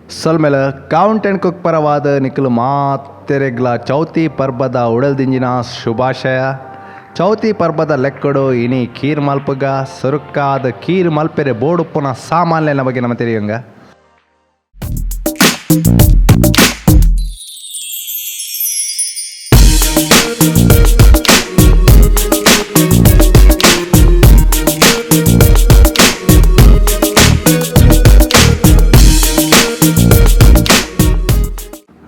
ಸೊಲ್ಮೆಲ count ಅಂಡ್ cook ಪರವಾದ ನಿಕುಲು ಮಾತೆರೆಗ್ಲ ಚೌತಿ ಪರ್ಬದ ಉಡಲ್ದಿಂಜಿನ ಶುಭಾಶಯ. ಚೌತಿ ಪರ್ಬದ ಲೆಕ್ಕಡು ಇನಿ ಕೀರ್ ಮಲ್ಪುಗ. ಸುರುಕ್ಕಾದ ಕೀರ್ ಮಲ್ಪೆರೆ ಬೋಡುಪ್ಪುನ ಸಾಮಾನ್ಯನ ಬಗ್ಗೆ ನಮ್ಮ ತೆರಿಯಂಗ.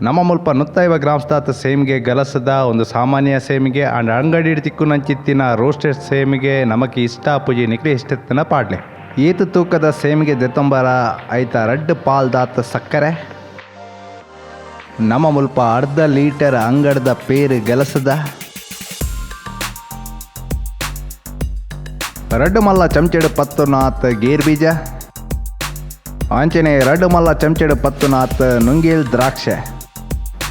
ನಮ್ಮ ಮುಲ್ಪ 150 ಗ್ರಾಮ್ಸ್ದಾತ್ ಸೇಮಿಗೆ ಗಲಸದ ಒಂದು ಸಾಮಾನ್ಯ ಸೇಮಿಗೆ ಆ್ಯಂಡ್ ಅಂಗಡಿ ತಿಕ್ಕುನಂಚಿತ್ತಿನ ರೋಸ್ಟೆಡ್ ಸೇಮಿಗೆ ನಮಕ್ ಇಷ್ಟ ಪೂಜೆ ನಿಕ್ಲೆ ಇಷ್ಟತ್ತಿನ ಪಾಡ್ಲೆ. ಏತು ತೂಕದ ಸೇಮಿಗೆ ದೆತ್ತೊಂಬರ ಐತ ರಡ್ಡ್ ಪಾಲ್ದಾತ್ ಸಕ್ಕರೆ. ನಮ್ಮ ಮುಲ್ಪ ಅರ್ಧ ಲೀಟರ್ ಅಂಗಡದ ಪೇರು ಗಲಸದ. ರಡ್ಡು ಮಲ್ಲ ಚಮಚೆಡು ಪತ್ತುನಾತ್ ಗೇರ್ ಬೀಜ. ಅಂಚನೆ ರಡ್ಡು ಮಲ್ಲ ಚಮಚೆಡು ಪತ್ತುನಾತ್ ನುಂಗೇಲ್ ದ್ರಾಕ್ಷೆ.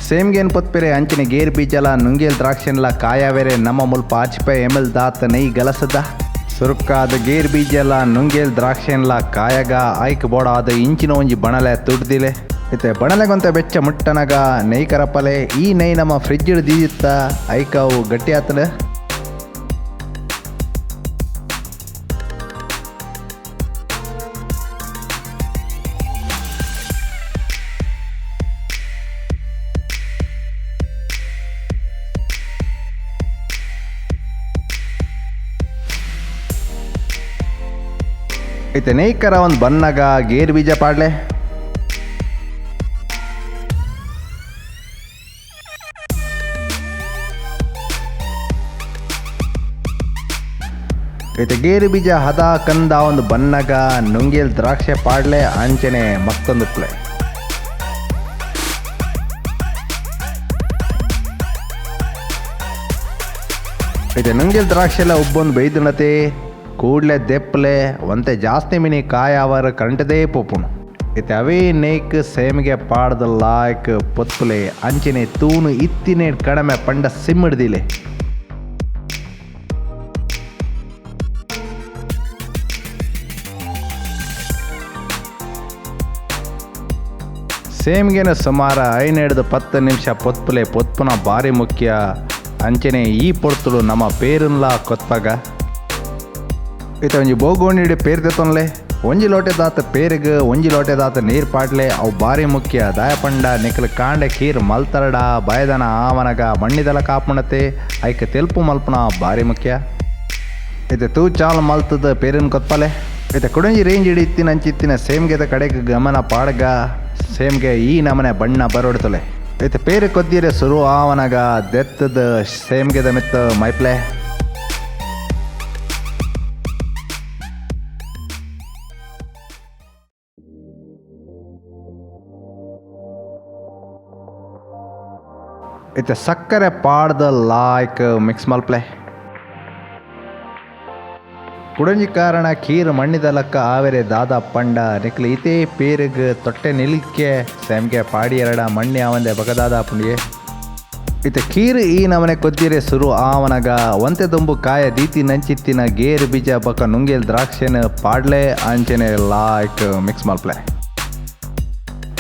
ಸೇಮ್ಗೇನ್ ಪೊತ್ಪೆರೆ ಅಂಚನೆ ಗೇರ್ ಬೀಜಲ ನುಂಗೇಲ್ ದ್ರಾಕ್ಷೆನ್ಲ ಕಾಯಾವೆರೆ ನಮ್ಮ ಮುಲ್ಪ ಆಚಿಪೆ ಎಮ್ ಎಲ್ ದಾತ್ ನೈ ಗಲಸದ. ಸುರುಕ್ಕಾದ ಗೇರ್ ಬೀಜಲ ನುಂಗೇಲ್ ದ್ರಾಕ್ಷೆನ್ಲ ಕಾಯಗ ಐಕ್ ಬೋಡಾದ ಇಂಚಿನ ಒಂಜಿ ಬಣಲೆ ತುಡ್ದಿಲೆ. ಇತ್ತೆ ಬಣಲೆಗೊಂತೆ ಬೆಚ್ಚ ಮುಟ್ಟನಗ ನೈ ಕರಪಲೆ. ಈ ನೈ ನಮ್ಮ ಫ್ರಿಜ್ ದೀದಿತ್ತ ಐಕ್ ಅವು ಗಟ್ಟಿ ಆತನ. ಇತ್ತೆ ನೈಕರ ಒಂದು ಬನ್ನಗ ಗೇರ್ ಬೀಜ ಪಾಡ್ಲೆ. ಇತ್ತೆ ಗೇರು ಬೀಜ ಹದ ಕಂದ ಒಂದು ಬನ್ನಗ ನುಂಗೇಲ್ ದ್ರಾಕ್ಷೆ ಪಾಡ್ಲೆ ಅಂಚನೆ ಮತ್ತೊಂದು ಪ್ಲೆ. ಇತ್ತೆ ನುಂಗೇಲ್ ದ್ರಾಕ್ಷೆ ಎಲ್ಲ ಉಬ್ಬೊಂದು ಬೈದನತೆ ಕೂಡ್ಲೆ ದೆಪ್ಪಲೆ ಒಂತೆ ಜಾಸ್ತಿ ಮಿನಿ ಕಾಯಾವರ ಕರೆಂಟದೇ ಪೋಪುನು. ಇತ್ತೆ ಅವೇ ನೇಕ್ ಸೇಮಿಗೆ ಪಾಡ್ದ ಲಾಯ್ಕ್ ಪೊತ್ತುಲೆ ಅಂಚನೆ ತೂನು ಇತ್ತಿನೇ ಕಡಮೆ ಪಂಡ ಸಿಮ್ಮಿಡ್ದಿಲೆ. ಸೇಮಿಗೆನ ಸುಮಾರು 5-10 ನಿಮಿಷ ಪೊತ್ಪುಲೆ. ಪೊತ್ಪುನ ಭಾರಿ ಮುಖ್ಯ. ಅಂಚನೆ ಈ ಪೊರ್ತುಡು ನಮ್ಮ ಪೇರುನ್ಲ ಕೊತ್ಪಾಗ. ಇತ್ತ ಒಂಜಿ ಬೋಗೋಣಿಡು ಪೇರ್ ದೆತ್ತೊನ್ಲೆ. ಒಂಜಿ ಲೋಟೆ ದಾತ ಪೇರಿಗೆ ಒಂಜಿ ಲೋಟೆ ದಾತ ನೀರು ಪಾಡ್ಲೆ. ಅವು ಭಾರಿ ಮುಖ್ಯ. ದಾಯಪಂಡ ನಿಕಲ್ ಕಾಂಡೆ ಖೀರ್ ಮಲ್ತರಡ ಬಾಯದನ ಆವನಗ ಮಣ್ಣಿದಲ ಕಾಪುಣತೆ ಐಕ್ ತೆಲ್ಪು ಮಲ್ಪುನ ಭಾರಿ ಮುಖ್ಯ. ಇತ್ತೆ ತೂ ಚಾಲ್ ಮಲ್ತದ ಪೇರಿನ ಕೊತ್ಪಲೆ. ಇತ್ತೆ ಕುಡಂಜಿ ರೇಂಜ್ ಹಿಡಿತ್ತಿನ ಅಂಚಿತ್ತಿನ ಸೇಮ್ಗೆದ ಕಡೆಗೆ ಗಮನ ಪಾಡ್ಗ. ಸೇಮ್ಗೆ ಈ ನಮನೆ ಬಣ್ಣ ಬರೋಡ್ತಲೆ. ಇತ್ತೆ ಪೇರು ಕೊದ್ದಿರೆ ಸುರು ಆವನಗ ದೆತ್ತದ ಸೇಮ್ಗೆದ ಮಿತ್ತ ಮೈಪ್ಲೆ. ಇತ್ತೆ ಸಕ್ಕರೆ ಪಾಡ್ದ ಲಾಯ್ಕ್ ಮಿಕ್ಸ್ ಮಲ್ಪ್ಲೆ. ಕುಡಂಜಿ ಕಾರಣ ಖೀರ್ ಮಣ್ಣಿದ ಲಕ್ಕ ಆವೆರೆ ದಾದ ಪಂಡ ನಿಕ್ಲು ಇತೇ ಪೇರುಗ್ ತೊಟ್ಟೆ ನಿಲ್ಕೆ ಸೇಮ್ಗೆ ಪಾಡಿ ಎರಡ ಮಣ್ಣಿ ಆವಂದೆ ಬಗದಾದ ಪುಂಡಿಯೆ. ಇತ್ತೆ ಖೀರ್ ಈ ನಮನೆ ಕೊದ್ದಿರೆ ಸುರು ಆವನಗ ಒಂತೆ ದುಂಬು ಕಾಯ ದೀತಿ ನಂಚಿತ್ತಿನ ಗೇರು ಬೀಜ ಬಕ ನುಂಗೇಲ್ ದ್ರಾಕ್ಷೆನ ಪಾಡ್ಲೆ ಅಂಚನೆ ಲಾಯ್ಕ್ ಮಿಕ್ಸ್ ಮಲ್ಪ್ಲೆ.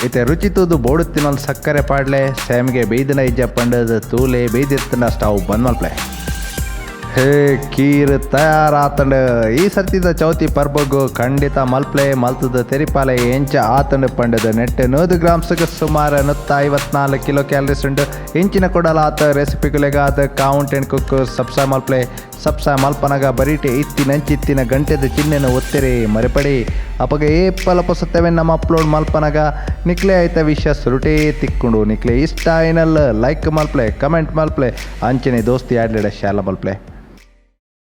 ಇತ್ತೆ ರುಚಿ ತೂದು ಬೋಡುತ್ತಿನಲ್ ಸಕ್ಕರೆ ಪಾಡ್ಲೆ. ಸೇಮ್ಗೆ ಬೇಯ್ದಿನ ಇಜ್ಜ ಪಂಡದ ತೂಲೆ ಬೇಯ್ದಿತ್ತಿನ ಸ್ಟವ್ ಬಂದ್ ಮಲ್ಪ್ಲೆ. ಹೇ ಖೀರ್ ತಯಾರಾತಂಡು. ಈ ಸರ್ತಿದ ಚೌತಿ ಪರ್ಬಗು ಖಂಡಿತ ಮಲ್ಪ್ಲೆ. ಮಲ್ತದ ತೆರಿಪಾಲೆ ಎಂಚ ಆತಂಡು ಪಂಡದ ನೆಟ್ 100 ಗ್ರಾಮ್ಸ್ಗೆ ಸುಮಾರು 154 ಕಿಲೋ ಕ್ಯಾಲರೀಸ್ ಉಂಡು. ಇಂಚಿನ ಕೊಡಲಾತ ರೆಸಿಪಿಗುಲೆಗಾದ ಕೌಂಟ್ ಅಂಡ್ ಕುಕ್ ಸಬ್ಸಾ ಮಲ್ಪ್ಲೆ. ಸಬ್ಸಾ ಮಲ್ಪನಗ ಬರೀಟೆ ಇತ್ತಿನಂಚಿತ್ತಿನ ಗಂಟೆದ ಚಿಹ್ನೆನ ಒತ್ತಿರಿ ಮರೆಪಡಿ. ಅಪಗ ಏಪಲ ಪೊಸತ್ತವೆ ನಮ್ಮ ಅಪ್ಲೋಡ್ ಮಲ್ಪನಗ ನಿಕ್ಲೆ ಆಯ್ತ ವಿಷಯ ಸುರುಟೇ ತಿಕ್ಕೊಂಡು. ನಿಕ್ಲೆ ಇಷ್ಟ ಐನಲ್ ಲೈಕ್ ಮಲ್ಪ್ಲೆ, ಕಮೆಂಟ್ ಮಲ್ಪ್ಲೆ, ಅಂಚನೆ ದೋಸ್ತಿ ಆಡ್ಲೆಡ ಶಾಲ ಮಲ್ಪ್ಲೆ.